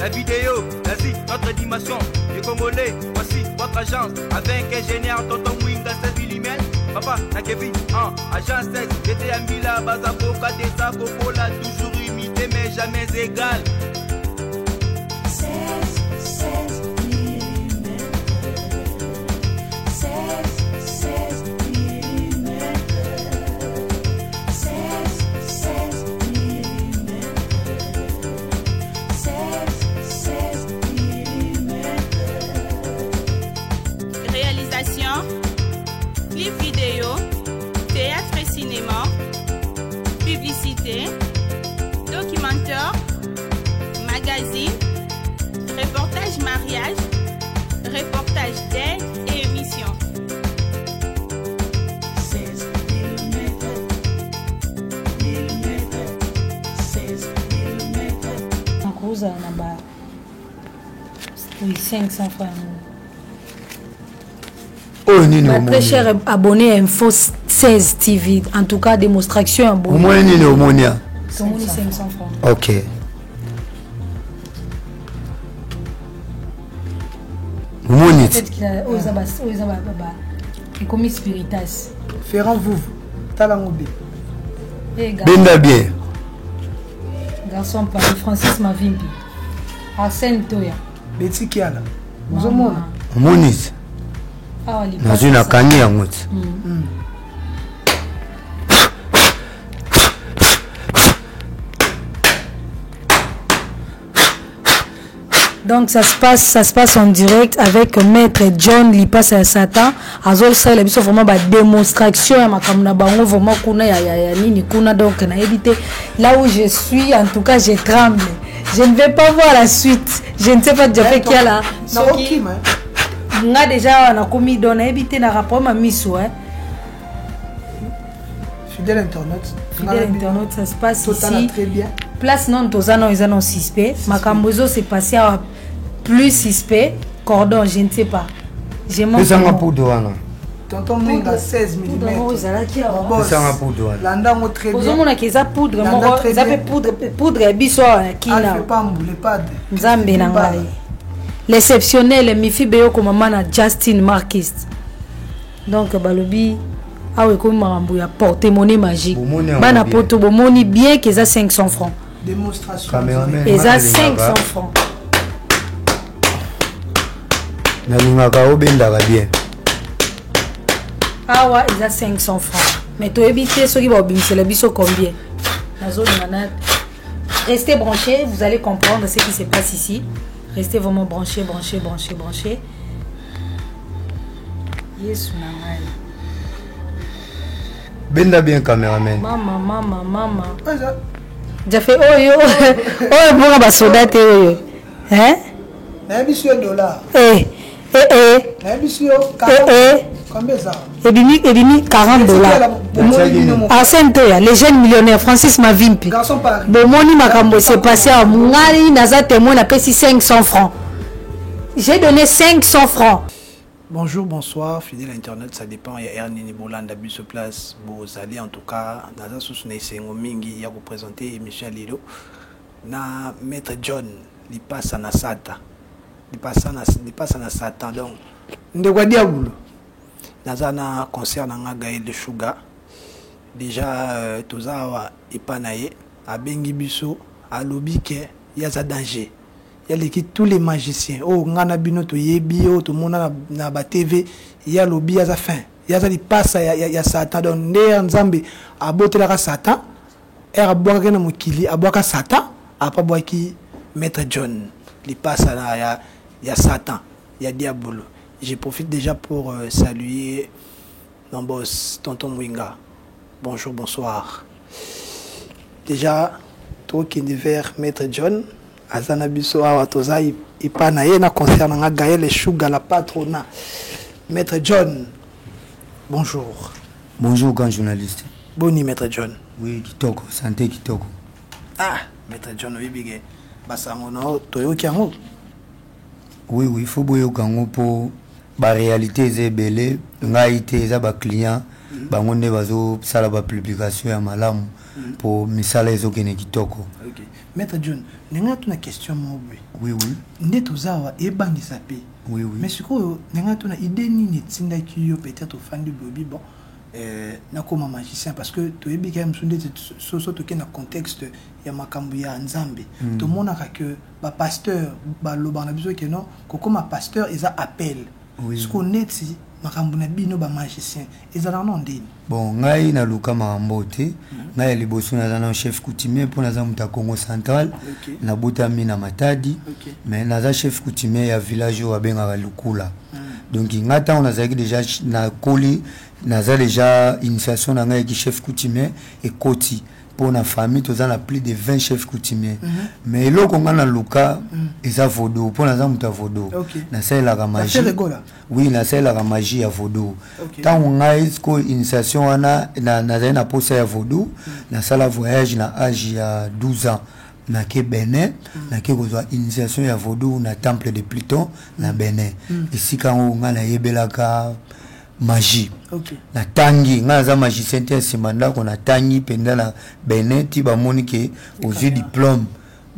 La vidéo, l'Asie, notre dimension. Les Congolais, voici votre agence. Avec ingénieur Tonton Mwinga, 16 mm. Papa, na Kevin, 1, agence 16. J'étais à Mbila, Bazaboka, Desa, Popola, toujours imité, mais jamais égal. 16, 16 mm. 16, 16 mm. 16, 16 mm. 16, 16 mm. Réalisation, clip vidéo, théâtre et cinéma, publicité, documentaire, magazine, reportage mariage, reportage d'aide et émission. 16 mm. Mm. 16 mm. Nakozala na ba oui 500 francs yango. Oyo nini Ba très omoni? cher abonné à Info 16 TV. En tout cas, démonstration ya boye. Omoni nini omoni a? Tomoni 500 francs. Ok. Omoni ti. Peut-être qu'il a oyo eza ba oyo eza ba ba ekomi spiritas. Ferrand Vuvu, tala ngo bien. Eh, garçon. Benda bien. Garçon Paris, Francis Mavimpi. Arsène Toya. Betty Kiala. Ozomona? Omoni ti. Awa lipasa. Nazwi nakangi yango ti. Donc ça se passe en direct avec Maître John Lipasa ya Satan. Azol sala biso vraiment ba démonstration ya makambo na bango vraiment kuna ya, ya, ya nini kuna donc na éviter là où je suis en tout cas je tremble. Je ne vais pas voir la suite. Je ne sais pas déjà fait qui a là. Na Soki okima, hein. nga déjà na komi don na éviter na rapport ma miso hein. Fidèle internaute. Fidèle internaute, ça se passe Total ici. très bien. Place non toza non eza non suspect. Makambo ezo se passer awa plus suspect. Cordon, je ne sais pas. Je m'en Pesanga fous. poudre wana. Tonton Mwinga 16 Poudre moko mm. ezalaki awa. Boss. Pesanga poudre wana. Landa ngo très bien. Ozomona ke eza poudre Landa moko, très eza bien. pe poudre, poudre ya biso awa na Kina. Alpha Pambu, le padre. Nzambe na ngai. L'exceptionnel Mifi Beyoko mama na Justin Marquis. Donc balobi awa ekomi makambo ya porte-monnaie magique. Bomoni yango Bana bien. poto bomoni bien ke eza 500 francs. Démonstration. Cameraman. Eza Nalingaka. 500 francs. Nalingaka obendaka bien. Awa eza 500 francs. Mais toyebi te soki baobimisela biso combien. Nazolinga na restez branchés, vous allez comprendre ce qui se passe ici. Restez vraiment branchés, branchés, branchés, branchés. Yesu na ngai. Benda bien cameraman. Mama, mama, mama. Eza. Jafe oyo oyo mboka basoda te oyo. Hein? Nayebisi yo dollar. Eh, eh, eh. Nayebisi yo Eh, eh. Combien ça? Ebimi, ebimi 40 dollars. Arsène Toya, les jeunes millionnaires, Francis Mavimpi. Garçon Paris. Bomoni makambo s'est passé à Ngai, naza témoin, na pesi 500 francs. J'ai donné 500 francs. Bonjour, bonsoir, fidèle internet, ça dépend. Il y a Ernini Bolanda, Biso Place, Bozali, en tout cas, dans un sous Sengo Mingi, il y a représenté Michel Lilo, na Maître John, il passe na Satan. Il passe na, il passe na Satan. Donc, ndeko diabolo. Naza na concert na nga Gaël de Sugar. Déjà, toza awa epa na ye, abengi biso, alobi ke yaza danger. Ya leki tous les magiciens. Oh, nga na bino to yebi, oh, to mona na ba TV, ya lobi yaza fin. Yaza lipasa ya, ya, ya Satan. Donc, nde ya Nzambe abotelaka Satan, er abwakaki na mokili, abwaka Satan, apa abwaki Maître John, lipasa na ya, ya Satan, ya diabolo. Je profite déjà pour saluer mon boss, Tonton Mwinga. Bonjour, bonsoir. Déjà, toi qui es vers Maître John, Azana biso awa toza ipa na ye na concert na nga Gaël Sugar la patrona. Maître John, bonjour. Bonjour grand journaliste. Boni Maître John. Oui, kitoko, santé kitoko. Ah, Maître John oyebike basango na yo toyoki yango. Oui, oui, faut boyoka yango po ba réalité eza ebele, ngai te eza ba client, bango nde bazosala ba publication ya malamu. Mpo misala ezokende kitoko. Ok. Maître John, ndenge natuna question moko boye. Oui, oui. Nde toza awa, ebangisa mpe. Oui, oui. Mais sikoyo ndenge natuna, idée nini etindaki yo, peut-être ofandi boyebi, bon, nakoma magicien? Parce que toyebi kaka mosu ndeti so tokei na contexte ya makambo ya Nzambe, tomonaka ke bapasteur balobaka na biso ke non, kokoma pasteur eza appel. Sikoyo neti makambo na bino bamagicien ezalaka no ndeni? Bon, ngai naluka makambo te. Ngai ya liboso, naza na chef coutumier, mpo naza moto ya Congo Central. Nabotami na Matadi. Mais naza chef coutumier ya village oyo babengaka Lukula. Donc ngai, ntango nazalaki déjà, nakoli, naza déjà, initiation na ngai yaki chef coutumier ekoti, mpo na famille toza na plus de 20 chefs coutumiers. Mais eloko ngai naluka eza vaudou, mpo naza moto ya vaudou. Nasalelaka magie. Ferre Gola. Oui, nasalelaka magie ya vaudou. Ntango ngai sikoyo initiation wana, nazali na posa ya vaudou, nasala voyage na age ya 12 ans, nake Benin, nake kozwa initiation ya vaudou na temple de Pluton na Benin. Esika yango ngai nayebelaka magie. Natangi, ngai naza magicien te ya nsima ndako. Natangi mpenza na Benin ti bamoni ke ozwi diplôme.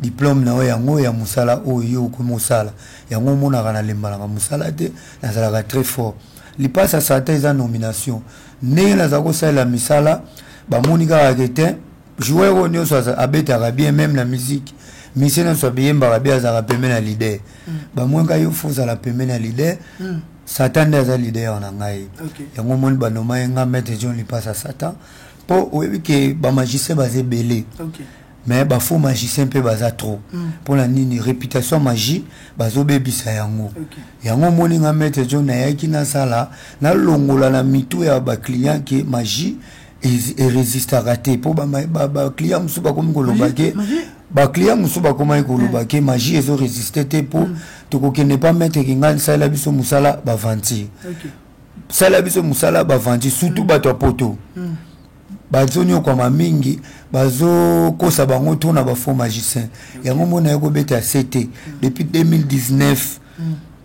Diplôme na yo yango ya mosala oyo yo okomi kosala yango. Omonaka nalembanaka mosala te, nazalaka très fort. Lipasa Satan eza nomination. Ndenge naza kosalela misala, bamoni kaka ke te, joueur oyo nyonso abetaka bien, même na musique, musicien nyonso abeyembaka bien, azalaka pembeni na leader. Bamoni kaka yo faut ozala pembeni na leader. Satan nde aza leader na ngai. Yango omoni banoma ye nga Maître John Lipasa Satan, mpo oyebi ke bamagicien baza ebele, mais bafaux magicien mpe baza trop. Mpona nini? Réputation magie bazobebisa yango. Yango omoni nga Maître John nayaki nasala, nalongola na mitu ya baclient ke magie erésistaka te, mpo baclient mosusu bakomi koloba ke, baclient mosusu bakomaki koloba ke magie ezorésister te, mpo tokokende pa maître Kingani, salela biso mosala baventure, salela biso mosala baventure. Surtout bato ya poto bazoniokwama mingi, bazokosa bango to na bafaux magicien. Yango mona ye kobeta ct depuis 2019,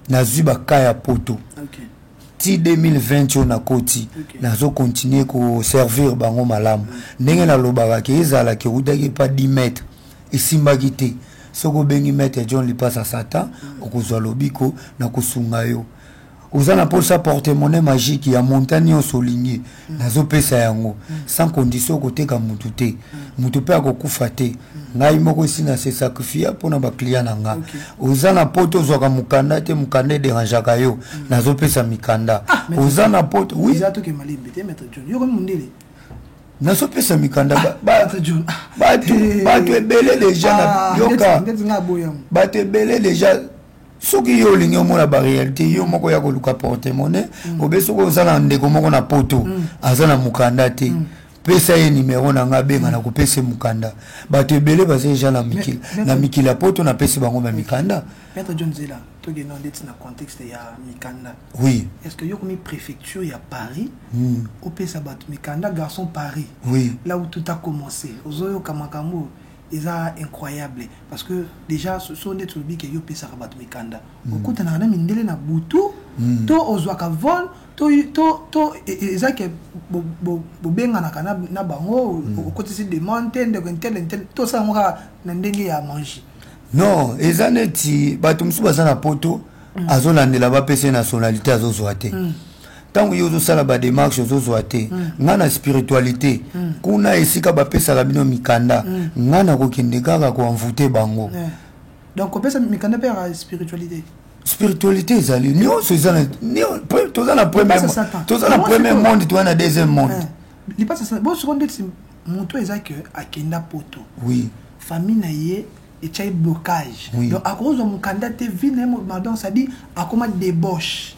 nazwi baka ya poto ti 2020 oyo nakoti. Nazocontinuer koservir bango malamu. Ndenge nalobaka ke ezalaki eutaki epa 10 mètre, esimbaki te. Soki obengi Maître John Lipasa Satan, okozwa lobiko na kosunga yo. Oza na mposa porte-monnaie magique ya montant nyonso olingi, nazopesa yango sans condition. Okoteka mutu te, mutu mpe akokufa te. Ngai moko esi na se sacrifier mpona baclient na nga. Oza na poto, ozwaka mokanda te, mokanda ederangeaka yo, nazopesa mikanda. Oza na poto, oui. Eza toke malembe te, Maître John, yo komi mondele. Nazopesa mikanda. Maître John. Bato ebele déjà na yoka. Ndeti nga aboyango. Bato ebele déjà. Soki yo olingi omona baréalité, yo moko ya koluka porte-monnaie obe, soki oza na ndeko moko na poto aza na mokanda te, pesa ye nimero na nga, abenga na kopesa ye mokanda. Bato ebele baza deja na mikili, na mikili ya poto, napesi bango bamikanda. Maître John Zela, tokende ndeti na contexte ya mikanda. Oui. Est ce que yo komi préfecture ya Paris, opesa bato mikanda, garçon Paris, là où tout a commencé? Ozoyoka makambo eza incroyable, parce que déjà so nde tolobi ke yo opesaka bato mikanda, okutanaka na mindele na butu, to ozwaka vol, to eza ke bobenganaka na bango, okotisi demande te, ndeko ntele ntele, tosala yango kaka na ndenge ya magie? Non, eza neti bato mosusu baza na poto, azolandela bapesa ye nationalité, azozwa te. Ntango yo ozosala badémarche, ozozwa te. Nga na spiritualité, kuna esika bapesaka bino mikanda, nga nakokende kaka koenvoûter bango. Donc kopesa mikanda mpe yaka spiritualité? Spiritualité ezali nyonso, eza na toza na premier, toza na premier monde, toza na deuxième monde. Lipasa bo soko ndeti moto eza ke akenda poto, famille na ye etiai blocage, donc akozwa mokanda te, vie na ye, donc c'est-à-dire akoma débauche.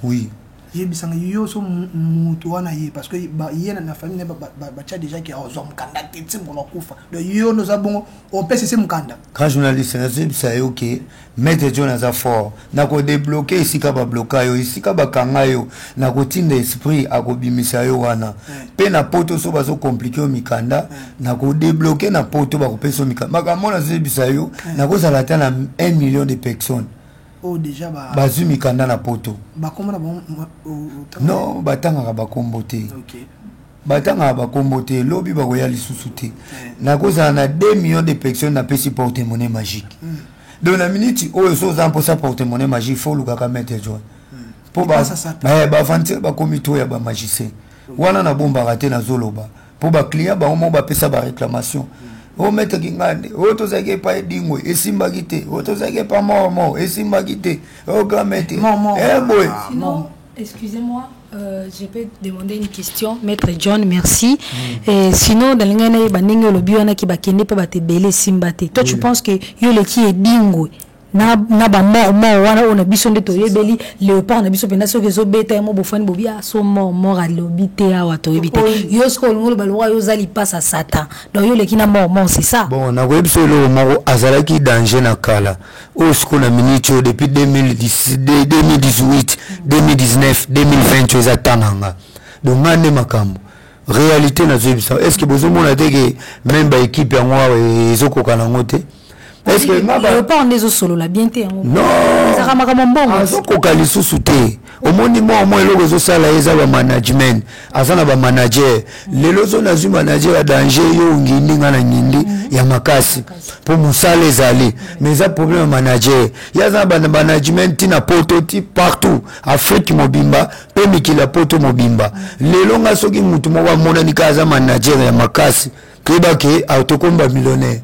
Yebisanga yo so moto wana ye, parce que ye na famille na ye batia déjà ke azwa mokanda te ti mokolo akufa. Donc yo nde oza bongo, opesa ese mokanda? Grand journaliste, nazoyebisa yo ke Maître John aza fort. Nakodébloquer esika babloka yo, esika bakanga yo, nakotinda esprit akobimisa yo wana. Mpe na poto, so bazocompliquer yo mikanda, nakodébloquer na poto, bakopesa yo mikanda. Makambo nazoyebisa yo, nakozala ata na 1 million de personnes oyo déjà ba bazwi mikanda na poto. Bakoma na bango Non, batangaka bakombo te. Batangaka bakombo te, lobi bakoya lisusu te. Nakozala na 2 millions de personnes, napesi porte monnaie magique. Donc na miniti oyo, so oza mposa porte monnaie magique, fo olukaka maître John, mpo Lipasa Satan. Baaventure bakomi to ya bamagicien wana, nabombaka te, nazoloba mpo baclient bango moko bapesa baréclamation: "O maître Kingande oyo, tozalaki epai Edingwe, esimbaki te. Oyo tozalaki epa Moro, esimbaki te. O grand maître." Mort, mort. Boye. Sinon, excusez-moi, je peux demander une question, Maître John, merci. Et sinon, dans le bandenge olobi wana ki bakende pe bato ebele, esimba te. Toi, tu penses que yo leki Edingwe na ba mort mort wana oyo na biso nde toyebeli léopard na biso mpenza, soki ezobeta ye mo bofani bobi aso mort mort alobi te awa, toyebi te. Yo soki olingi oloba lokwa yo oza lipasa Satan, donc yo oleki na mort mort, c'est ça? Bon, nakoyebi so eloko moko: azalaki danger na kala. Oyo sikoyo na minute oyo, depuis 2010, 2018, 2019, 2020, oyo eza temps na nga. Donc nga nde makambo réalité nazoyebisa. Est ce que bozomona te ke même baéquipe yango awa ezokoka nango te? Est ce que nga Léopard nde ezosolola bien te yango? Non. Ezalaka makambo mbongo. Azokoka lisusu te. Omoni mwa eloko ezosala ye eza bamanagement. Aza na bamanager. Lelo so nazwi manager ya danger, yo ngindi, nga na ngindi ya makasi mpo mosala ezali, mais eza problème ya manager. Ye aza na management ntina Poto, ti partout, Afrique mobimba mpe mikili ya Poto mobimba. Lelo nga soki mutu moko amonani kaka aza manager ya makasi, toyeba ke tokomi bamillionnaire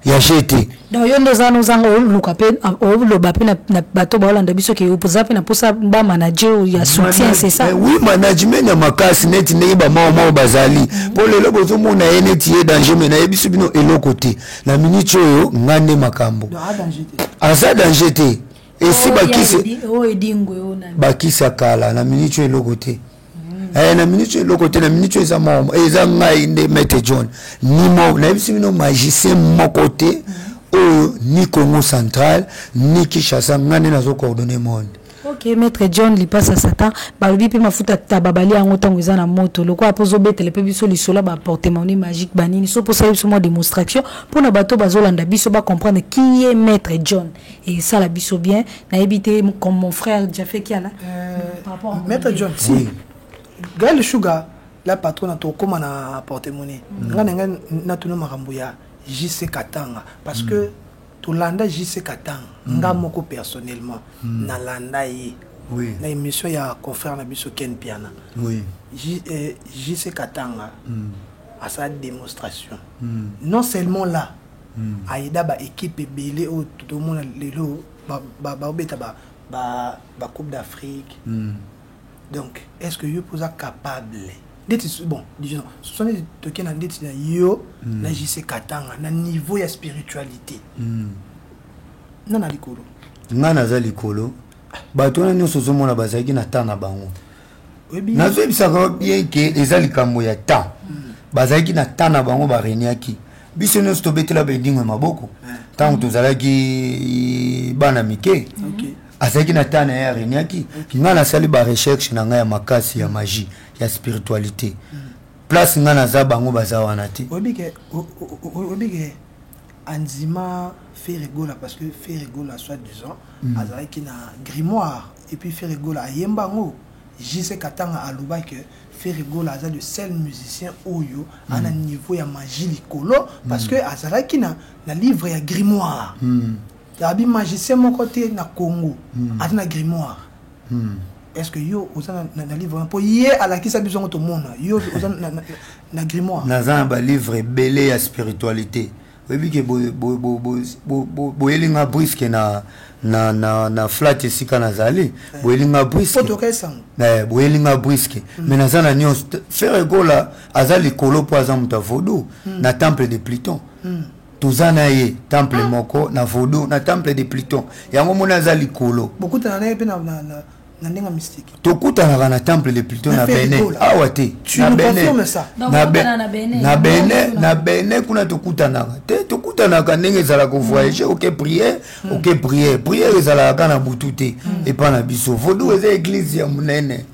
ya gt. Donc yo nde oza wana, ozanga oluka mpe oloba mpe na bato baolanda biso ke oza mpe na mposa bamanager ya soutien, c'est ça? Eh oui, management ya makasi, neti ndenge bamao bazali, mpo lelo bozomona ye neti ye danger, me nayebisi bino eloko te. Na miniti oyo, nga nde makambo. Donc a danger te? Aza danger te. Esi bakisi Oyo Edingwe, oyo nani? Bakisi ya kala. Na miniti oyo eloko te. Na miniti oyo eloko te. Na miniti oyo eza moko, eza ngai nde maître John. Ni mo nayebisi bino, magicien moko te oyo, ni Congo Central ni Kinshasa, ngai nde nazocoordonne monde. Ok, maître John Lipasa Satan, balobi mpe mafuta taba balia yango ntango eza na moto. Lokola mpo ozobetela mpe biso lisolo ya baportemonnaie magique banini, so mposala biso mwa démonstration mpona bato bazolanda biso bacomprendre qui est maître John, esala biso bien. Nayebi te, comme mon frère Jafe Kiala, par rapport à Maître John, si Oui. Gaël Sugar la patronne, tokóma na porte-monnaie, nga na ngai natuna makambo ya JC Katanga, parce que tolanda JC Katanga, nga moko personnellement nalanda ye na émission ya confrère na biso Ken Piana. JC Katanga asala démonstration non seulement là, ayeda baéquipe ebele oyo tomona lelo baobeta bacoupe d'Afrique. Donc est ce que yo mpo oza capable ndeti, bon, disons so neti toke na ndeti na yo na JC Katanga na niveau ya spiritualité, na likolo? Ngai naza likolo. Bato wana nyonso ozomona bazalaki na temps na bango. Oyebi. Nazoyebisaka bien ke eza likambo ya temps. Bazalaki na temps na bango, bareniaki. Biso nyonso tobetela baEdingwe maboko ntango tozalaki bana mike. Azalaki na temps na ye, areniaki. Ngai nasali barecherche na ngai ya makasi ya magie, ya spiritualité. Place ngai naza, bango baza wana te. Oyebi ke andima Ferre Gola, parce que Ferre Gola soit disant azalaki na grimoire, et puis Ferre Gola ayemba yango. JC Katanga aloba ke Ferre Gola aza le seul musicien oyo ana niveau ya magie likolo, parce que azalaki na livre ya grimoire. Abi magicien moko te na Congo aza na grimoire. Est ce que yo oza na livre wana? Mpo ye alakisa biso yango, tomona yo oza na grimoire. Naza na balivre ebele ya spiritualité. Oyebi ke boyeli nga brusque na flat esika nazali, boyeli nga brusque. Po toka esango. Boyeli nga brusque, mais naza na nyonso. Ferre Gola aza likolo mpo aza moto ya vaudou na temple de Pluton. Toza na ye temple moko na vaudou, na temple de Pluton. Yango moni aza likolo. Bokutana na ye mpe na ndenge ya mystique? Tokutanaka na temple de Pluton. Na na Ferre Benin. Gola. Awa te. Tu Na nous Benin. confirmes ça? Donc, Na bokutana na Benin. Na Benin. Kuna. Na Benin kuna tokutanaka te. Tokutanaka ndenge ezalaka kovoyage, oke prière, oke prière. Prière ezalaka kaka na butu te. Epa na biso vaudou eza église ya monene,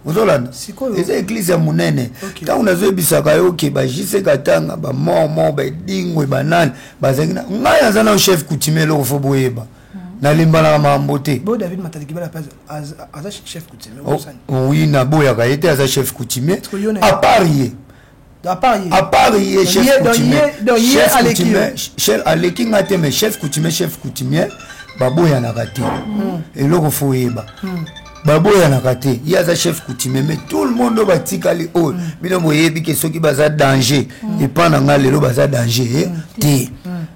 ozolanda? Sikoyo. Eza église ya monene. Ntango nazoyebisaka yo ke baJC Katanga, bamormor, baEdingwe, banani bazalaki na ngai, naza na chef coutumier. Eloko fo boyeba, nalembanaka makambo te. Bo David Matalikibala mpe aza chef coutumier? Oh, Obosani. oui, naboyaka ye te, aza chef coutumier. Parce que yo À part ye. À part ye. À part ye, chef coutumier. Chef coutumier, chef aleki nga te, mais chef coutumier, chef coutumier baboyanaka te. Eloko fo oyeba, baboyanaka te. Ye aza chef coutumier, mais tout le monde oyo batikali oyo bino boyebi ke soki baza danger epa na ngai, lelo baza danger te.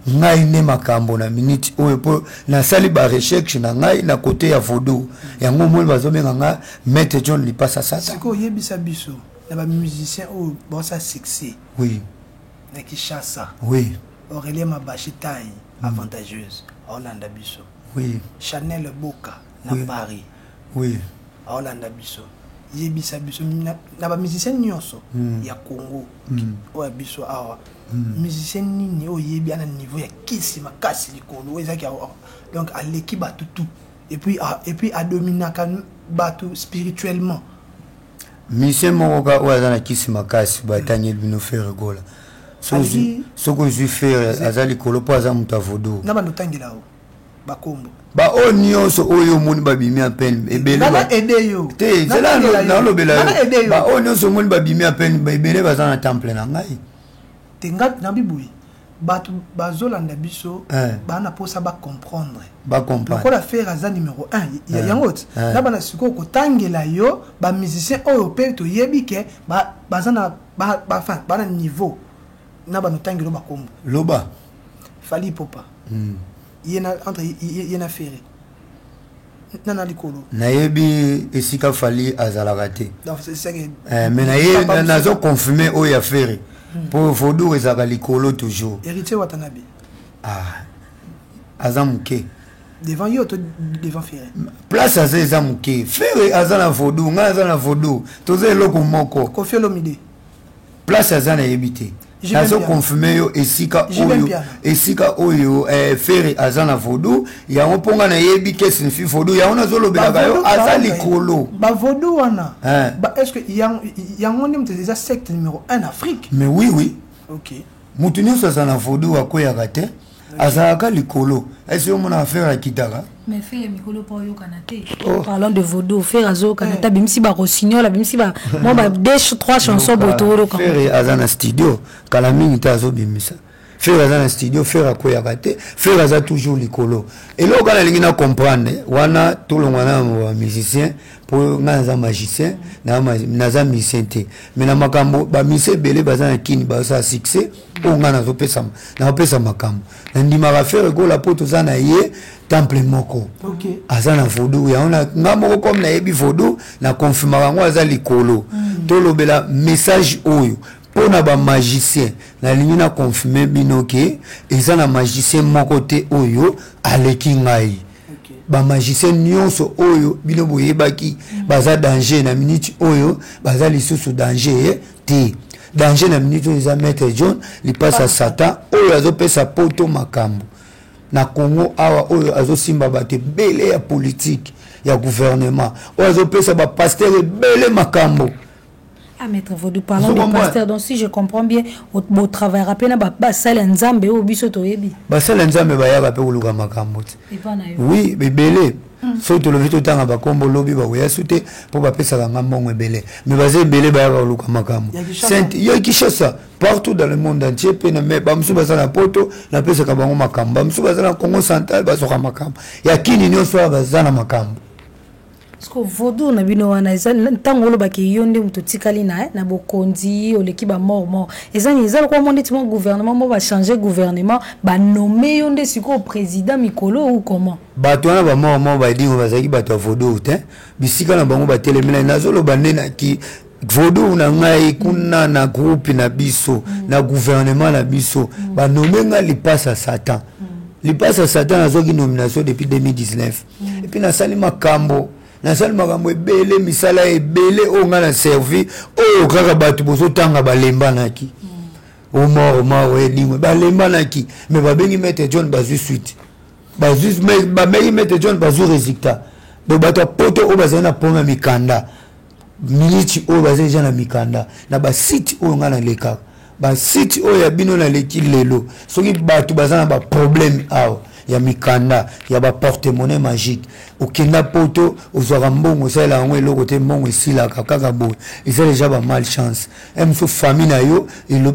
Ngai nde makambo na minute oyo, mpo nasali barecherche na ngai na kote ya vaudou. Yango omoni bazobenga nga Maître John Lipasa Sata. Sikoyo oyebisa biso, na bamusicien oyo baosa succès na Kinshasa, Aurélien Mabashi, taille avantageuse, aolanda biso, Chanel Boka na Paris, aolanda biso. Yebisa biso, na bamusicien nyonso ya Congo oyo ya biso awa, musicien nini oyo oyebi ana niveau ya kisi makasi likolo, oyo ezaki donc aleki bato tout et puis adominaka bato spirituellement? Musicien moko ka oyo aza na kisi makasi, batangeli bino Ferre Gola. Soki ozwi Ferre, aza likolo mpo aza moto ya vaudou. Na bando otangela o bakombo. Baoyo nyonso oyo omoni babimi à peine ebele te, nalobela yo, baoyo nyonso omoni babimi à peine ebele, baza na temple na ngai. Te, nga nabi boye, bato bazolanda biso, baa na mposa bacomprendre. Bacomprendre. Lokola Ferre aza numéro 1, yango ti na bana sikoyo kotangela yo bamusicien oyo mpe toyebi ke baza na, enfin, baa na niveau na bana, otangela yo bakombo. Loba. Fally Ipupa, ye na, entre ye na Ferre, nana likolo? Nayebi esika Fally azalaka te, mais naye nazo confirme oyo ya Ferre, mpo vaudou ezalaka likolo toujours. Héritier Watanabe? Ah, aza moke. Devant yo to devant Ferre? Place aza eza moke. Ferre aza na vaudou, ngai aza na vaudou, toza eloko moko. Koffi Olomide? Place aza, nayebi te. Nazoconfirme yo esika oyo, esika oyo Ferre aza na vaudou, yango mpo nga nayebi ke signifie vaudou. Yango nazolobelaka yo, aza likolo. Bavaudou wana, est ce que yango nde moto eza secte numéro 1 Afrique? Mais oui. Motu nyonso aza na vaudou akweyaka te, azalaka likolo. Esi omona Ferre akitaka? Mais Ferre mikolo mpo oyokana te. Parlant de vaudou, Ferre azokana te, abimisi barossignol, abimisi mwa ba deux trois chansons boye, toyoka. Ferre aza na studio, kala mingi te azobimisa. Ferre aza na studio, Ferre akweyaka te, Ferre aza toujours likolo. Eloko kaka nalingi na comprendre wana, tolongwa na bamusicien, mpo ngai naza magicien, naza musicien te. Mais na makambo bamusicien ebele baza na kini bazosala succès, oyo ngai nazopesa, nazopesa makambo. Nandimaka Ferre Gola mpo toza na ye temple moko. Aza na vaudou, yango nga moko comme nayebi vaudou, na confirmaka yango, aza likolo. Tolobela message oyo mpo na bamagicien. Nalingi na confirme bino ke eza na magicien moko te oyo aleki ngai. Bamagicien nyonso oyo bino boyebaki baza danger, na minute oyo baza lisusu danger te. Danger na minute oyo eza Maître John Lipasa Satan, oyo azopesa poto makambo na Congo awa, oyo azosimba bato ebele ya politike, ya gouvernement, oyo azopesa bapasteur ebele makambo. Ah, maître Vaudou, parlant de pasteur, donc si je comprends bien, vous travaillera pe na ba salle Nzambe oyo biso toyebi. Basala Nzambe bayaka mpe koluka makambo te. Oui, ebele. Soki tolobi totanga bakombo, lobi bakoya su te, mpo bapesaka nga mbongo ebele. Mais baza ebele bayaka koluka makambo ya Kinshasa, partout dans le monde entier mpe na bamosusu baza na poto, napesaka bango makambo. Bamosusu baza na Congo Central, bazwaka makambo ya kini nyonso oyo baza na makambo. Parce que vaudou na bino wana eza, ntango olobaki yo nde moto otikali na bokonzi, oleki bamort mort, eza nini? Eza lokola mo ndeti mwa gouvernement mo bachange gouvernement, banome yo nde sikoyo président mikolo ou comment? Bato wana bamort mort badingo bazalaki bato ya vaudou te. Bisika na bango batelemela, nazoloba nde naki vaudou na ngai kuna na groupe na biso, na gouvernement na biso, banome ngai Lipasa Satan. Lipasa Satan, nazwaki nomination depuis 2019 et puis nasali makambo, nasali makambo ebele, misala ebele oyo ngai na servi, oyo kaka bato bozotanga balembanaki, omort mort edingwe balembanaki. Mais babengi Maître John, bazwi suite, bazwi, babengi Maître John, bazwi résultat. Donc bato ya poto oyo bazali na problème ya mikanda, miniti oyo baza deja na mikanda na basite oyo ngai nalekaka, basite oyo ya bino naleki lelo. Soki bato baza na baproblème awa. ya mikanda ya baporte-monnaie magique. Okenda poto, ozwaka mbongo, osalela yango eloko te, mbongo esilaka kaka boye, eza deja ba malchance. Mosusu famille na yo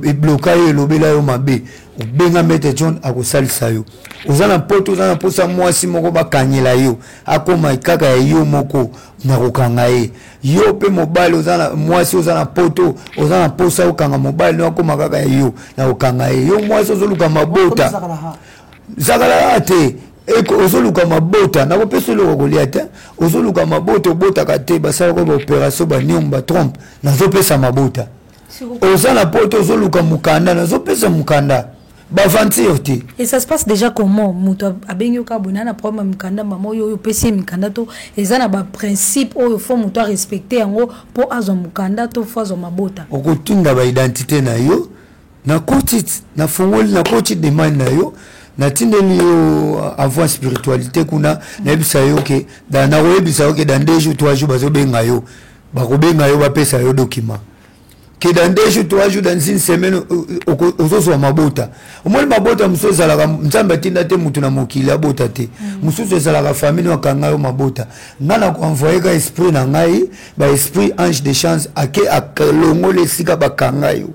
ebloka yo, elobela yo mabe, obenga Maître John, akosalisa yo. Oza na poto, oza na mposa mwasi moko bakangela yo, akoma kaka ya yo moko, nakokanga ye. Yo mpe mobali, oza na mwasi, oza na poto, oza na mposa okanga mobali no akoma kaka ya yo, nakokanga ye. Yo mwasi ozoluka mabota, zakalaka te, ozoluka mabota, nakopesa eloko kolia te. Ozoluka mabota, obotaka te, basalaka baopération, baniongo, batrompe, nazopesa mabota. Oza na poto, ozoluka mokanda, nazopesa mokanda, baventure te. Et ça se passe déjà comment? Moto abengi yo kaka boye, na problème ya mikanda, mama oyo oyo opesi ye mikanda, to eza na baprincipe oyo fo moto arespecte yango mpo azwa mokanda to fo azwa mabota? Okotinda baidentité na yo, nakoti, nafungoli, nakoti demande na yo, natindeli yo avant spiritualité kuna, nayebisa yo ke nakoyebisa yo ke dans 2 jours, 3 jours bazobenga yo, bakobenga yo, bapesa yo document ke dans 2 jours, 3 jours, dans une semaine ozozwa mabota. Omoni, mabota mosusu ezalaka Nzambe atinda te motu na mokili abota te. Mosusu ezalaka famille no akanga yo mabota. Ngai na koenvoye ka esprit na ngai, baesprit ange de chance, ake alongoli esika bakanga yo.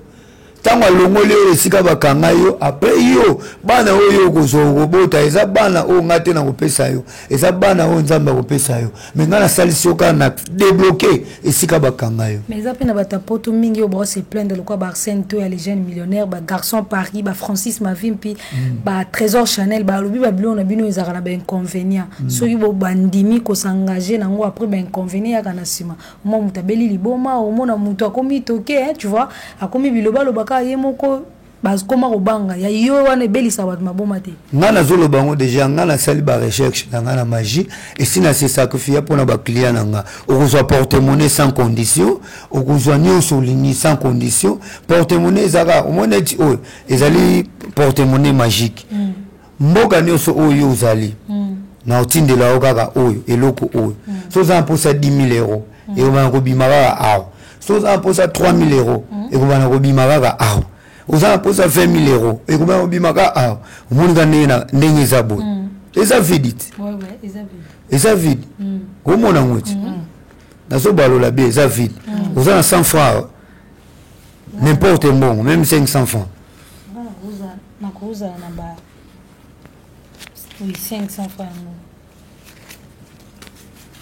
Ntango alongoli oyo esika bakanga yo, après yo bana oyo okozwa, okobota, eza bana oyo ngai te nakopesa yo, eza bana oyo Nzambe akopesa yo. Me ngai nasalisi yo kaka na débloquer esika bakanga yo. Mais eza mpe na bato ya poto mingi oyo bao se plaindre, lokola baarsène to ya les jeunes millionnaires, bagarçon Paris, bafrancis Mavimpi, batrésor Chanel. Balobi babiloko na bino ezalaka na bainconvénient. Soki bo bandimi kosengage nango, après bainconvénient yaka na nsima. Omona moto abeli liboma, omona moto akomi toke, hein, tu vois, akomi bilobaloba kaka ye moko, bakoma kobanga ya yo wana, ebelisaka bato maboma te. Ngai nazoloba yango déjà, ngai nasali barecherche na ngai na magie, esi na se sacrifie mpona baclient na nga. Okozwa porte-monnaie sans condition, okozwa nyonso olingi sans condition. Porte-monnaie ezaka, omoni neti oyo ezali porte-monnaie magique. Mboka nyonso oyo ozali, na otindela yo kaka oyo eloko oyo. So oza na mposa 10 000 euros, ekobana kobima kaka awa. So oza na mposa 3 000 euros, ekobana kobima kaka awa. Oza na mposa 20 000 euros, ekobana kobima kaka awa. Omoni ka ndenge ndenge eza boye, eza vide te? Ouais, eza vide. Eza vide, omona yango ti nazobalola bien, eza vide. Oza na 100 francs, n'importe mbongo, même 500 francs. Nga nakozala na ba, oui, 500 francs yango.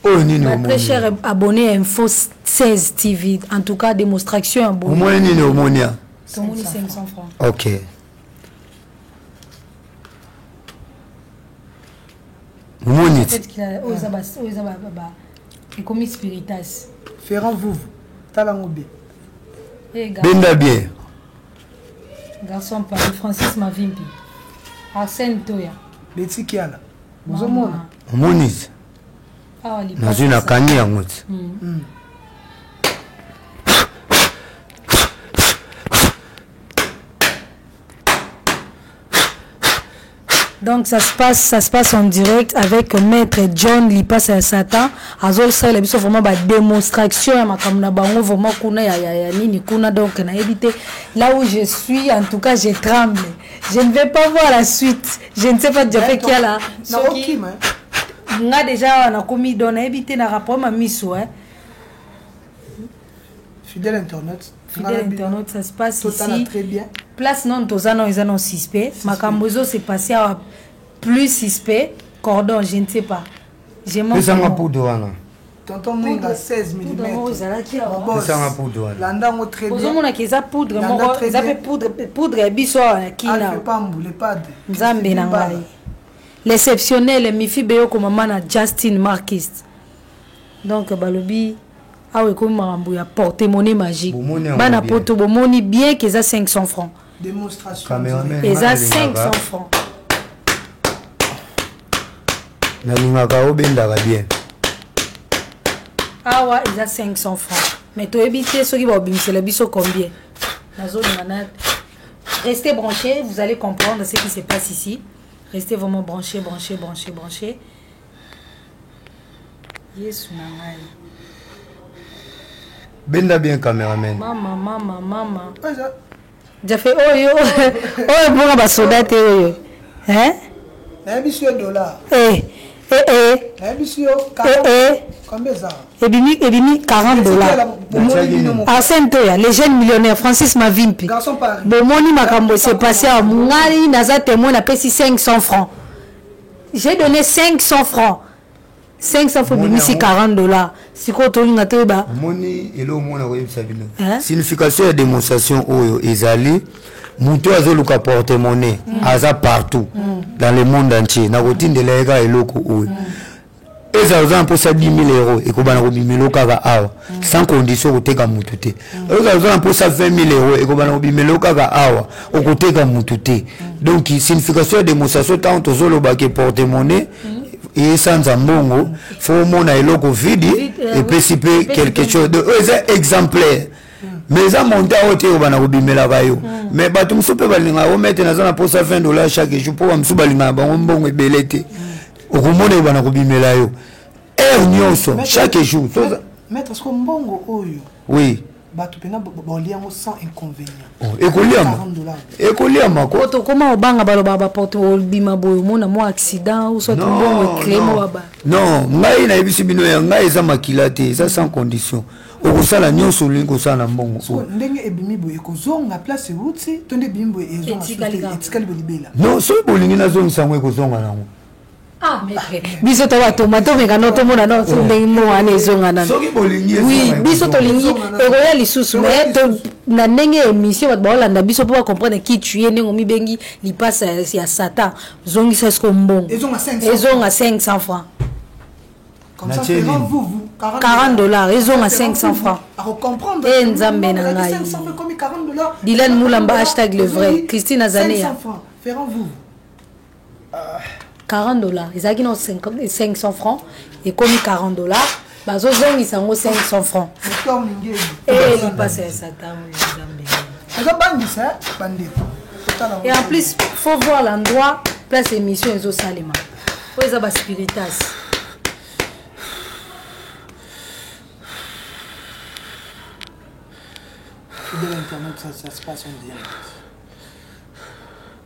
Oyo nini? Ba très omoni cher abonné à Info 16 TV, en tout cas démonstration ya boye. Omoni nini? Omoni ya Tomoni 500 francs. Ok, omoni ti. Peut-être qu'il a oyo eza ba, oyo eza ba ekomi spiritas. Ferrand Vuvu, tala yango bien. Eh, benda bien. Garçon Paris, Francis Mavimpi, Arsène Toya. Beti Kiala, bozomona. Omoni ti. Awa lipasa. Nazwi, nakangi yango ti. Donc ça se passe en direct avec Maître John Lipasa ya Satan. Azosalela biso vraiment ba démonstration ya makambo na bango vraiment kuna ya nini kuna. Donc nayebi te, là où je suis, en tout cas je tremble. Je ne vais pas voir la suite. Je ne sais pas déjà fait qu'il y a là. Soki Nakokima. Nga déjà nakomi, donc nayebi te na rapport ma miso, hein. Fidèle internaute. Fidèle internaute, ça se passe totala ici. Très bien. Place non, toza non, eza non suspect. Makambo ezo se passer awa plus suspect. Cordon, je ne sais pas. Je manque Pesanga de mots. poudre wana. Tonton Mwinga, 16 Poudre moko mm. ezalaki awa. Pesanga poudre wana. Landa yango très bien. Ozomonaka eza poudre Landa moko très eza bien. mpe poudre, poudre ya biso awa na kina. Alphe Pambu, le padre. Nzambe na ngai, l'exceptionnel mifi beyoko, mama na Justin Marquist. Donc balobi awa ekomi makambo ya porte monnaie magique. Bomoni yango Bana bien. poto, bomoni bien ke eza 500 francs. Démonstration. Cameraman. Eza Nga nalingaka. 500 francs. Nalingaka obendaka bien. Awa eza 500 francs, mais toyebi te soki baobimisela biso combien. Nazolinga na restez branché, vous allez comprendre ce qui se passe ici. Restez vraiment branché, branché, branché, branché. Yesu na ngai. Benda bien, cameraman. Mama, mama, mama jafe, oyo oyo mpoka basoda te oyo, hein? Nayebisi yo dollar. Eh, eh, eh. Nayebisi yo Eh, eh. combien eza? Ebimi, ebimi 40 dollars. Arsène Toya, les jeunes millionnaires, Francis Mavimpi. Garçon Paris. Bomoni makambo s'est passé à ngai, naza témoin, napesi 500 francs. J'ai donné 500 francs. 500 francs bimisi 40 dollars. Sikoyo tolinga toyeba. Omoni eloko mona koyebisa bino. Hein? Signification ya démonstration oyo ezali, moto oyo azoluka porte-monnaie aza partout dans le monde entier, nakotindela ye kaka eloko oyo. Ezala oza na mposa 10 000 euros, ekobana kobimela kaka awa sans condition, okoteka mutu te. Ezala oza na mposa 20 000 euros, ekobana kobimela kaka awa, okoteka mutu te. Donc signification ya démonstration, ntango tozolobaka porte-monnaie esanza mbongo, fo omona eloko vide epesi mpe quelque chose. Donc oyo eza exemplaire, mais eza montant oyo te obana kobimelaka yo. Mais bato mosusu mpe balingaka omete naza na mposa 20 dollars chaque jour, mpo bamosusu balingaka bango mbongo ebele te. Okomona ebana kobimela yo heure nyonso, chaque jour. Maître, siko mbongo oyo, oui, bato mpena bolia yango sans inconvénient? Oh, ekoliama. 40 dollars. Ekoliama ko. Tokoma obanga, balobaka baporte obima boye, omona mwa accident ou soit mbongo ecrée mo baba. Non, ngai nayebisi bino, ya ngai eza makila te, eza sans condition. Okosala nyonso olingi kosala na mbongo Siko oyo. Ndenge ebimi boye, ekozonga place euti to nde ebimi boye ezonga Etikali susu te, kaka. etikali boye libela? Non, soki bolingi nazongisa yango, ekozonga nango. Ah, maître, biso to batoma tomeka no tomona no so ndenge mo wana ezonga nano. Soki bolingi oui, ezonga, biso ekozonga. tolingi ekoya lisusu, mais na ndenge ya émission, bato baolanda biso mpo bacomprendre qui tu es, ndenge omibengi lipasa ya Satan. Zongisa siko mbongo. Ezonga 500. Ezonga 500 francs. Comme ça, Natie Ferrand nini? Vuvu, 40 dollars, ezonga 500 francs. Akocomprendre. Eh, Nzambe na ngai. 500 ekomi 40 dollars. Dylan Moulamba, #LeVrai. Christine Azanea. 500 francs. Ferrand Vuvu. 40 dollars ezalaki na 500 francs, ekomi 40 dollars, bazozongisa yango 500 francs. Victor Mingeli. Eh, lipasa ya Satan oyo, Nzambe. Ezobangisa bandeko. Totala yango. Et en plus, faut voir l'endroit, place émission ezosalema, oyo eza baspiritas. Fidèle internet, ça se passe en direct.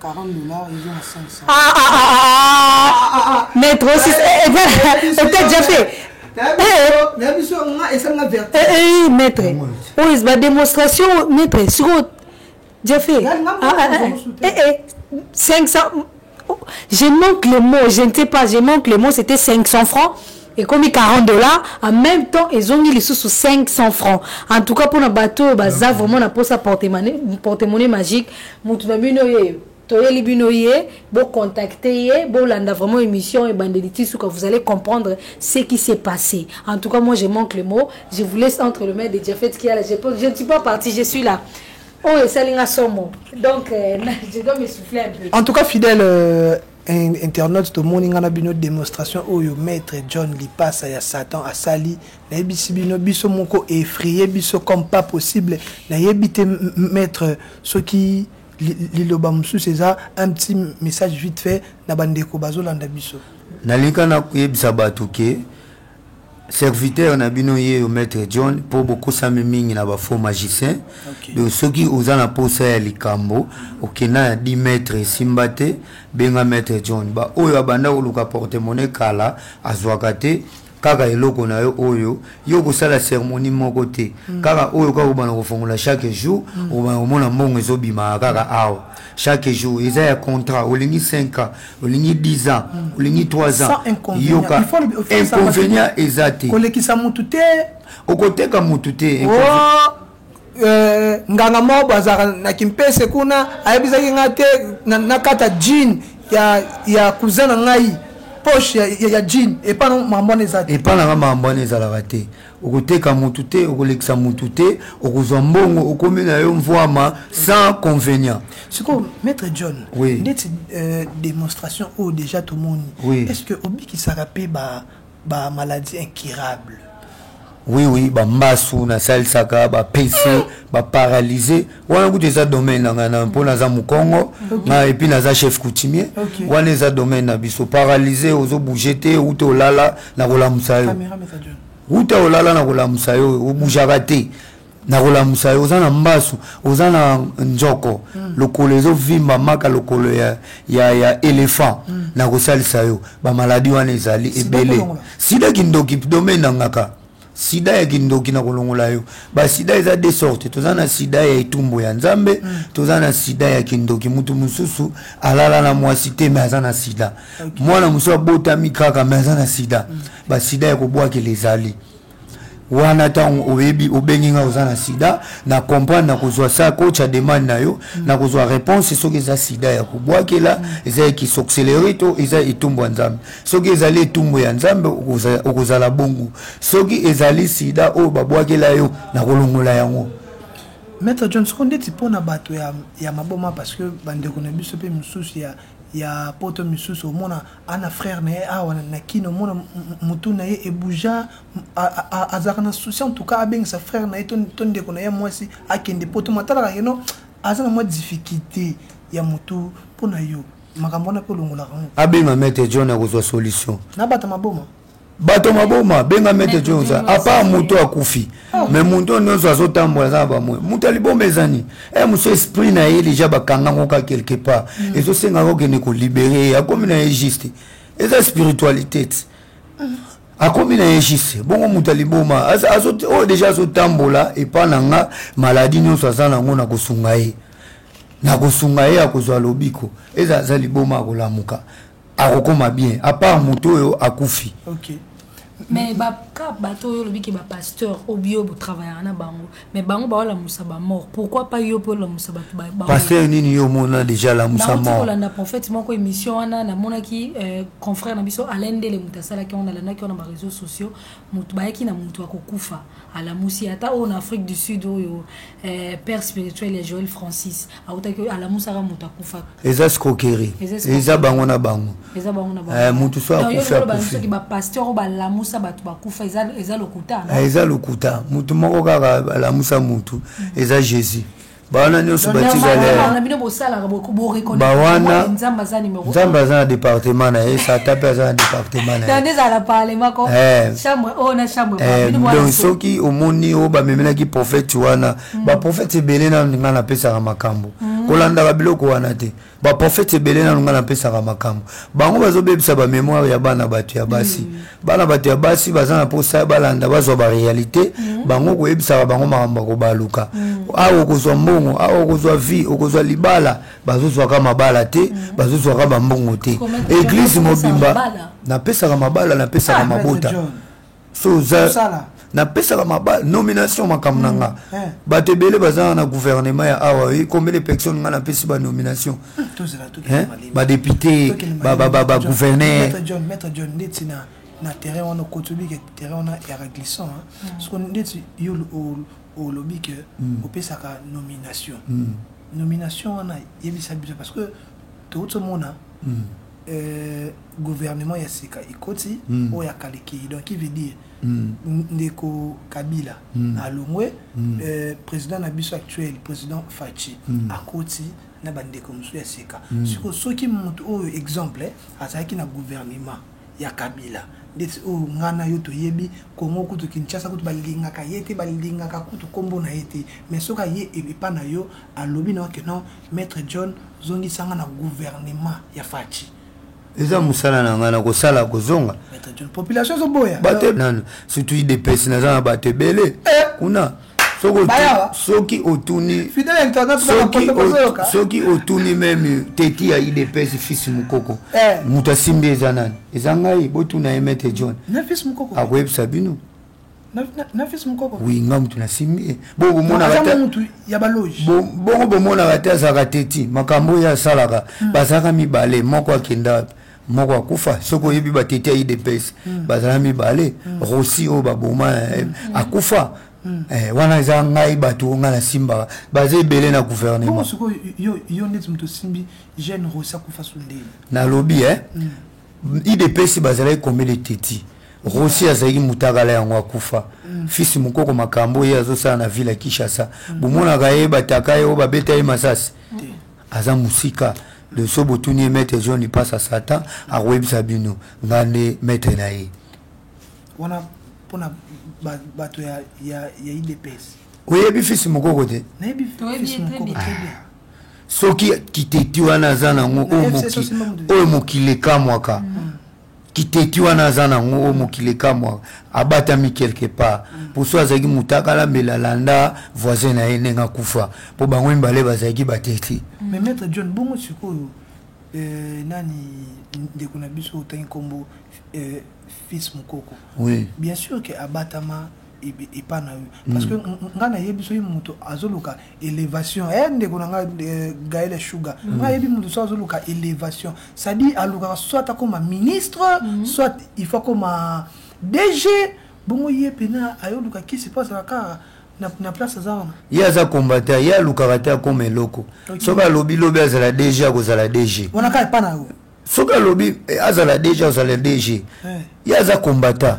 40 dollars, ils ont à 500. Ah, ah, ah, ah, ah. Maître aussi, peut-être déjà fait. Na biso nga esanga Eh, vertige. eh, maître, oyo badémonstration, maître, sikoyo Jeffé. Nga- nga- Ah, ah, ah, eh, eh, 500, oh, je manque le mot, je ne sais pas, je manque le mot. C'était 500 francs ekomi 40 dollars, en même temps ezongi lisusu 500 francs. En tout cas, mpona bato oyo baza vraiment na mposa porte-monnaie magique, motu na bino ye toyeli bino ye, bocontacte ye, bolanda vraiment émission ebandeli ti suka, vous allez comprendre ce qui s'est passé. En tout cas, moi, je manque le mot, je vous laisse entre le mains de Jafet qui est là. Je ne suis pas parti, je suis là. Oyo esalinga somo, donc je dois me souffler un peu. En tout cas, fidèle internaute, tomoni nga na bino démonstration oyo maître John Lipasa ya Satan asali. Nayebisi bino, biso moko effrayé biso comme pas possible. Nayebi te, maître, soki liloba mosusu eza, un petit message vite fait na bandeko bazolanda biso. Nalinga na koyebisa bato ke serviteur na bino ye yo maître John, mpo bokosami mingi na bafaux magicien. Donc soki oza na posa ya likambo, okenda na 10 mètre esimba te, benga maître John. Baoyo abanda koluka porte-monnaie kala, azwaka te. Kaka eloko na yo oyo, yo kosala cérémonie moko te, kaka oyo kaka obanda kofongola chaque jour, obanda komona mbongo ezobimaka kaka awa chaque jour. Eza ya contrat, olingi 5 ans, olingi 10 ans, olingi 3 ans. Sans inconvénient. Yoka, Il faut inconvénient eza te. Kolekisa mutu te. Okoteka mutu te. Oh, nganga moko boye azalaka na Kimpese kuna, ayebisaki nga te nakata jean ya cousin na ngai, poche ya jean. Epa na makambo wana eza te? Epa nanga makambo wana ezalaka te. Okoteka mutu te, okolekisa mutu te, okozwa mbongo, okomi na yo mvwama sans inconvénient. Sikoyo, maître John, Oui. ndeti démonstration oyo déjà tomoni, Oui. est ce que obikisaka mpe ba maladie incurable? Oui, bambasu nasalisaka, bapc, baparalyse wana kutu eza domaine na ngai na mpo naza mokongo nga, et puis naza chef coutumier. Wana eza domaine na biso. Paralyse, ozobouge te, uta olala na kolamusa yo. Caméra, maître John. Uta olala na kolamusa yo, obougeaka te. Nakolamusa yo. Oza na mbasu, oza na nzoko, lokolo ezovimba maka lokolo ya éléphant, nakosalisa yo. Bamaladi wana ezali ebele. Sida, kindoki, domaine na ngaka. Sida ya kindoki na kolongola yo. Basida eza de sorte: toza na sida ya etumbu ya Nzambe, toza na sida ya kindoki. Mutu mosusu alala na mwasi te, me aza na sida. Mwana mosusu abotami kaka, me aza na sida. Basida ya kobwakela ezali wana. Ntango oyebi, obengi nga, oza na sida, na comprendre, na kozwa sa kotya demande na yo, na kozwa réponse soki eza sida ya kobwakela, eza ya kisorcellerie to eza etumbu ya Nzambe. Soki ezali etumbu ya Nzambe, okozala bongo. Soki ezali sida oyo babwakela yo, na kolongola yango. Maître John, soko ndeti mpona bato ya maboma, parce que bandeko na biso mpe mosusu ya poto misusu, omona ana frère na ye awa na Kino, omona motu na ye ebuja, azalaka na souci en tout cas abengisa frère na ye to ndeko na ye mwasi akende poto, matalaka keno aza na mwa difficulté ya motu. Mpona yo, makambo wana mpe olongolaka yango? Abenga Maître John, akozwa solution. Na bato maboma? Bato maboma, benga Maître John. Oza à part moto akufi, mais moto nyonso azotambola, aza na bamwe. Moto ya liboma eza nini? E mosu esprit na ye déjà bakangango ka quelque part, ezosengaka okende kolibérer ye. Akomi na ye juste, eza spiritualité ti akomi na ye juste bongo. Moto ya liboma oyo déjà azotambola epa na nga, maladi nyonso aza nango, na kosunga ye, na kosunga ye, akozwa lobiko. Eza aza liboma, akolamuka, akokoma bien, à part moto oyo akufi. Mais baka bato oyo olobi ke bapasteur oyo botravaillaka na bango, mais bango baolamusa bamort, pourquoi pas yo mpe olamusa bato? Pasteur nini yo omona déjà lamusa mort? Kolanda prophète moko, émission wana namonaki, confrère na biso Alain Ndele moto asalaki yango, nalandaki wana baréseaux sociaux. Moto bayaki na moto akokufa, alamusi. Ata oyo na Afrique du Sud oyo, père spirituel ya Joel Francis autaki, alamusaka moto akufa. Eza escroquerie, eza bango na bango. Eza bango na bango. Motu so akufi, akufi. Soki bapasteur oyo balamusa bato bakufa, eza lokuta? Eza lokuta. Motu moko kaka alamusa motu, eza Jésus. Bawana nyonso batikali. Bino bosalaka. Bawana, Nzambe aza numéro. Nzambe aza na département na ye, Satan mpe aza na département na ye. Ezala parlement ko chambre oyo na chambre. Donc soki omoni oyo bamemelaki prophète wana, baprophète ebele nanu ngai napesaka makambo, kolandaka biloko wana te. Baprophète ebele nanu ngai napesaka makambo, bango bazobebisa bamémoire ya bana bato ya basi. Bana bato ya basi baza na mposa balanda, bazwa baréalité. Bango koyebisaka bango makambo ya kobaluka awa, okozwa mbongo awa, okozwa vie, okozwa libala. Bazozwaka mabala te, bazozwaka bambongo te. Église mobimba napesaka mabala, napesaka mabota. So oza, napesaka mabala, nomination, makambo na nga. Bato ebele baza na gouvernement ya awa. Combien de personnes nga napesi banomination? Badéputé, bagouverneur. Maître John, ndeti na terrain wana okoti, obi ke terrain wana yaka glissant. Soko ndeti yo olobi ke opesaka nomination, nomination wana yebisa biso, parce que touti omona gouvernement ya sika ekoti, oyo ya kalekei, donc qui veut dire ndeko Kabila alongwe, président na biso actuel, président Fatshi, akoti na bandeko mosusu ya sika. Sikoyo soki motu oyo, exemple, azalaki na gouvernement ya Kabila, ndeti oyo ngai na yo toyebi, Kongo kutu, Kinshasa kutu balingaka ye te, balingaka kutu nkombo na ye te, mais soki aye epa na yo, alobi na yo ke non, Maître John, zongisanga na gouvernement ya Fatshi. Eza mosala na ngai na kosala kozonga. Maître John, population ezoboya. Bato nanu, surtout UDPS, naza na bato ebele kuna. Soki otuni, soki otuni même teti ya UDPS, fils Mokoko, moto asimbi eza nani? Eza ngai. Botuna ye, Maître John akoyebisa bino. Oui, nga motu nasimbi ye. Bongo bomonaka te, azalaka teti. Makambo oyo asalaka, bazalaka mibale, moko akenda, moko akufa. Soki oyebi bateti ya UDPS, bazala mibale. Rosi oyo baboma, akufa. Wana eza ngai. Bato ngai nasimbaka baza ebele na gouvernement. Yo ndeti moto osimbi jeune Rosi, akufa so ndeni? Nalobi, UDPS bazalaki combien de teti? Rosi azalaki mutakala, yango akufa. Fils Mokoko, makambo ye azosala na ville ya Kinshasa, bomonaka ye, bataka ye oyo babeta ye masasi, aza mosika. Le so botuni ye, Maître John Lipasa Satan, akoyebisa bino nga nde maître na ye. Wana mpona bato ya UDPS. Oyebi Fils Mokoko te? Nayebi Fils Mokoko très bien. Soki kiteti wana aza nango, oyo mokili ekamwaka. Kiteti wana aza nango, oyo mokili ekamwaka, abatami quelque part. Poso azalaki moto akala, mbela alanda voisin na ye ndenge akufa, mpo bango mibale bazalaki bateti. Mais maître John, bongo sikoyo nani, ndeko na biso otangi nkombo Fils Mokoko? Oui. Bien sûr ke abatama epa na yo, parce que nga nayebi soki moto azoluka élévation, ndeko na nga Gaël Sugar, nga nayebi moto so azoluka élévation, c'est-à-dire alukaka soit akoma ministre, soit il faut akoma DG. Bongo ye pena ayoluka kisi mpo azala kaka na place aza wana? Ye aza combattant, ye alukaka te akoma eloko. Soki alobi lobi azala DG, akozala DG. Wana kaka epa na yo? Soki alobi azala DG, azala DG. Ye aza combattant,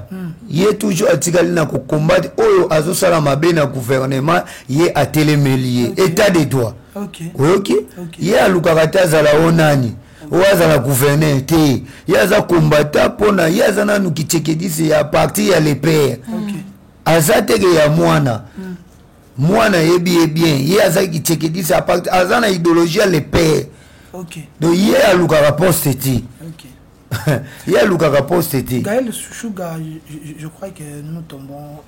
ye toujours atikali na kocombattre oyo azosala mabe na gouvernement, ye atelemeli ye. État de droit. Oyoki? Ye alukaka te azala o nani, oyo azala gouverneur te. Ye aza combattant, mpona ye aza nanu kitshisekediste ya parti ya le père. Aza teke ya mwana, mwana ayebi ye bien. Ye aza kitshisekediste ya parti, aza na idéologie ya le père. Donc ye alukaka poste te. Ye alukaka poste te. Gaël Sugar, je crois que nous tombons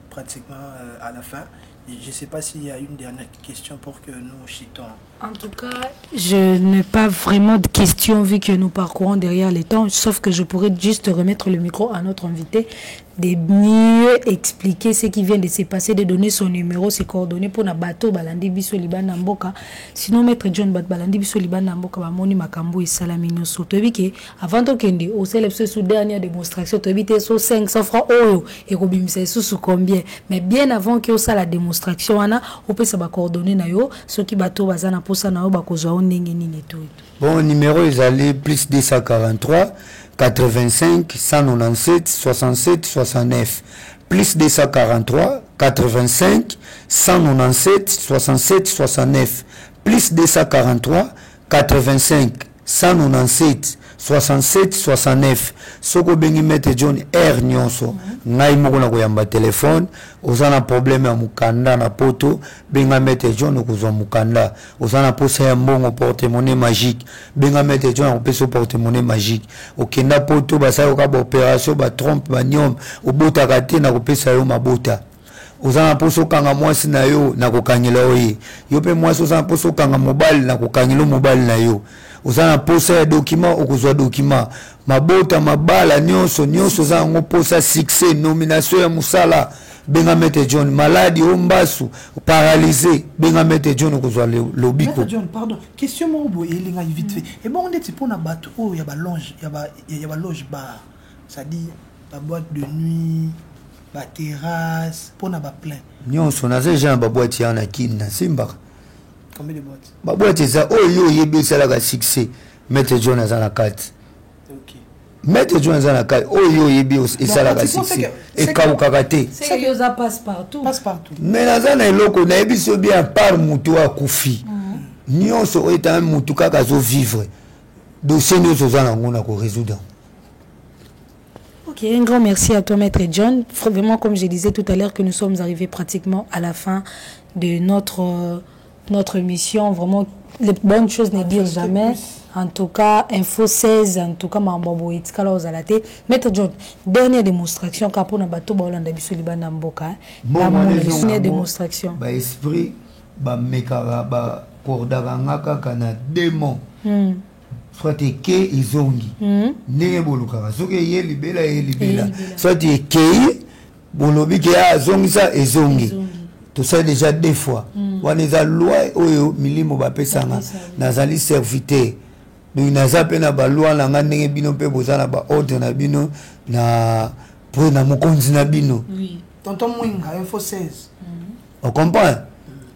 pratiquement à la fin. Je ne sais pas s'il y a une dernière question pour que nous chitons. En tout cas, je n'ai pas vraiment de questions vu que nous parcourons derrière les temps, sauf que je pourrais juste remettre le micro à notre invité, de mieux expliquer ce qui vient de se passer, de donner son numéro, ses coordonnées pour na bato balandi biso libanda mboka. Sinon, maître John, bat balandi biso libanda mboka bamoni makambo esalami nyonso. Toyebi ke avant tokende osala biso sous dernière démonstration, toyebi te so 500 francs oyo ekobimisa lisusu combien. Mais bien avant ke osala démonstration wana, opesa ba coordonnées na yo, soki bato baza na posa na yo bakozwa yo ndenge nini eto eto. Bon, numéro ezali plus 243 85 197 67 69, plus 243 85 197 67 69, plus 243 85 197 67 69. Soki obengi maître John r nyonso, ngai moko na koyamba telefone. Oza na problème ya mokanda na poto, benga maître John, okozwa mokanda. Oza na posa ya mbongo, porte-monnaie magique, benga maître John, akopesa porte-monnaie magique. Okenda poto, basali oka baopération, batrompe, banyome, obotaka te, na kopesa yo mabota. Oza na mposa okanga mwasi na yo, na kokangela yo ye. Yo mpe mwasi, oza na mposa okanga mobali, na kokangela mobali na yo. Oza na posa ya document, okozwa document. Mabota, mabala, nyonso nyonso oza yango posa, succès, nomination ya mosala, benga maître John. Maladi o mbasu, paralysé, benga maître John, okozwa lobiko. Maître John, pardon, question moko boye elingaki vite fait. Ebongo ndeti mpona bato oyo ya baloge, ya baloge bar, c'est-à-dire baboîte de nuit, baterrasse, mpona baplein? Nyonso, naza deja na baboîte ya na Kini, nasimbaka. Combien de boîtes? Baboîte eza oyo yo oyebi esalaka succès, maître John aza na kati. Maître John aza na kati. Oyo yo oyebi esalaka succès, ekawukaka te. Oza passe partout. Passe partout. Mais naza na eloko nayebi so bien, part motu oyo akufi nyonso, oyo etanga motu kaka azovivre, dossier nyonso oza nango na korésoudre. Ok, un grand merci à toi, Maître John. Vraiment, comme je disais tout à l'heure, que nous sommes arrivés pratiquement à la fin de notre émission. Vraiment, les bonnes choses ne durent jamais. En tout cas, Info 16, en tout cas, Mambambo, etikala ozala te. Maître John, dernière démonstration, kaka pona bato baolanda biso libanda mboka. Bon, dernière démonstration. Ba esprit, ba mekara, ba kordaka nga kaka na démon. Soit eke ezongi ndenge bolukaka, soki eye libela, eye libela. Soit ekei, bolobi ke azongisa, ezongi. Tosali déjà deux fois. Wana eza loi oyo milimo bapesanga. Nazali serviteur, donc naza mpe na baloi na nga, ndenge bino mpe boza na baordre na bino na po na mokonzi na bino. Tonton Mwinga, Info 16. Ocomprend?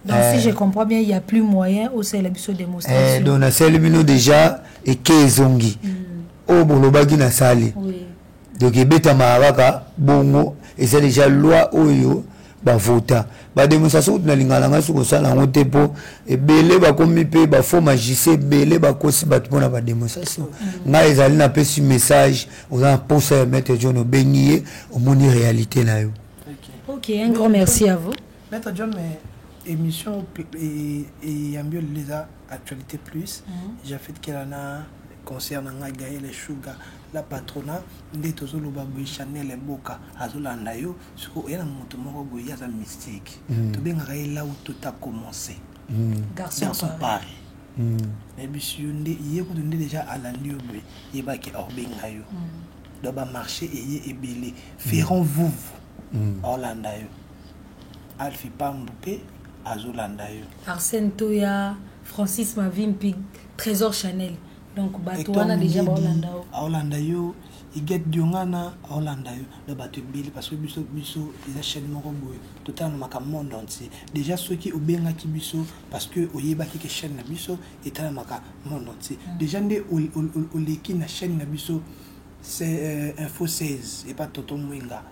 Donc, si je comprends bien, il n'y a plus moyen au la biso démonstration. Donc nasali bino déjà eke ezongi oyo bolobaki, nasali. Donc ebetamaka kaka bongo, eza déjà loi oyo bavota. Badémonstration kutu nalingaka na ngai soki kosala yango te, mpo ebele bakomi mpe bafaux magicien, ebele bakosi bato mpona badémonstration. Ngai ezali napesi message: oza na posa ya maître John, obengi ye, omoni réalité na yo. Ok, un grand merci à vous. Maître John, mais émission eyambi oyo eza Actualité Plus. Jafet Kelana concerne ngai Gaël Sugar la patrona nde tozoloba boye. Chanel Eboka azolanda yo. Sikoyo oya na moto moko boye, ye aza mystique, tobengaka ye là où tout a commencé. Garçon, garçon Paris. Paris. Nayebisi yo nde ye kutu nde déjà alandi yo boye, yebaki aobenga yo. Donc bamarché eye ebele, Ferron Vuvu aolanda yo, Alfi Pambu mpe azolanda yo. Arsène Toya, Francis Mavimpi, Trésor Chanel, donc bato Hector wana déjà Mungedi, baolanda yo. Aolanda yo, Iget Diongana aolanda yo. Donc bato ebele, parce que biso eza chaîne moko boye totalamaka monde entier. Déjà soki obengaki biso parce que oyebaki ke chaîne na biso etalamaka monde entier, déjà nde oleki na chaîne na biso, c'est Info 16 et pas Tonton Mwenga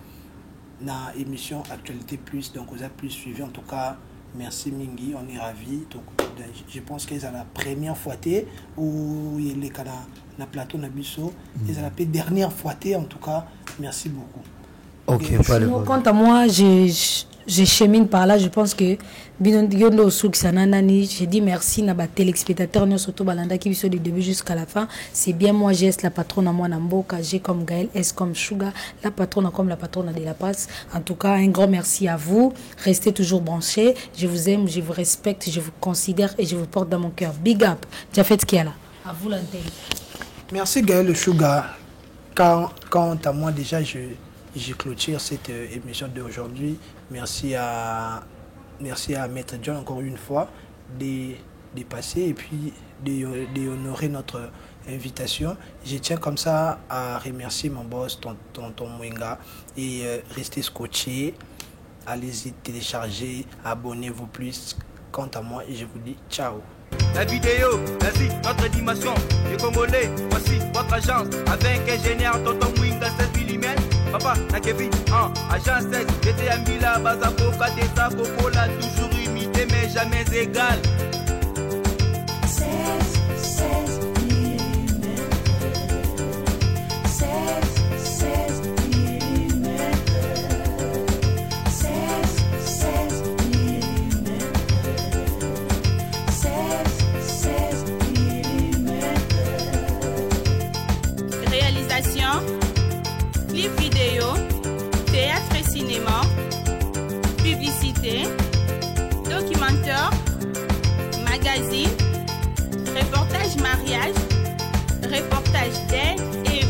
na émission Actualité Plus. Donc oza plus suivi. En tout cas, merci mingi, on est ravis. Donc je pense que eza la première fois te oyo eleka na plateau na biso, ezala mpe dernière fois te. En tout cas, merci beaucoup. Ok, pas de Moi, problème. quant à moi, je chemine par là. Je pense que bino yo nde osukisa na nani. Je dis merci na ba téléspectateurs nyonso to balandaki biso du début jusqu'à la fin. C'est bien moi, GS la patronne, à moi na mboka, G comme Gaël, S comme Sugar, la patronne comme la patronne de la passe. En tout cas, un grand merci à vous. Restez toujours branchés. Je vous aime, je vous respecte, je vous considère et je vous porte dans mon cœur. Big up. Jafet Kiala. À vous l'antenne. Merci Gaël Sugar. Quant à moi, déjà, je clôture cette émission d'aujourd'hui. Merci à Maître John encore une fois de passer et puis d'honorer notre invitation. Je tiens comme ça à remercier mon boss, tonton Mwenga, et restez scotchés. Allez-y, téléchargez, abonnez-vous plus. Quant à moi, je vous dis ciao. La vidéo, vas-y, notre dimension. Les Congolais, voici votre agence. Avec ingénieur Tonton Mwinga 16 mm. Papa, Nakevi, 1, agence 16. J'étais à Mila, Bazako, Kadesa, Kokola. Toujours imité, mais jamais égal. 16, 16 mm. 16, 16 mm. 16, 16 mm. 16, 16 mm. Réalisation, clip vidéo, théâtre et cinéma, publicité, documentaire, magazine, reportage mariage, reportage d'aide et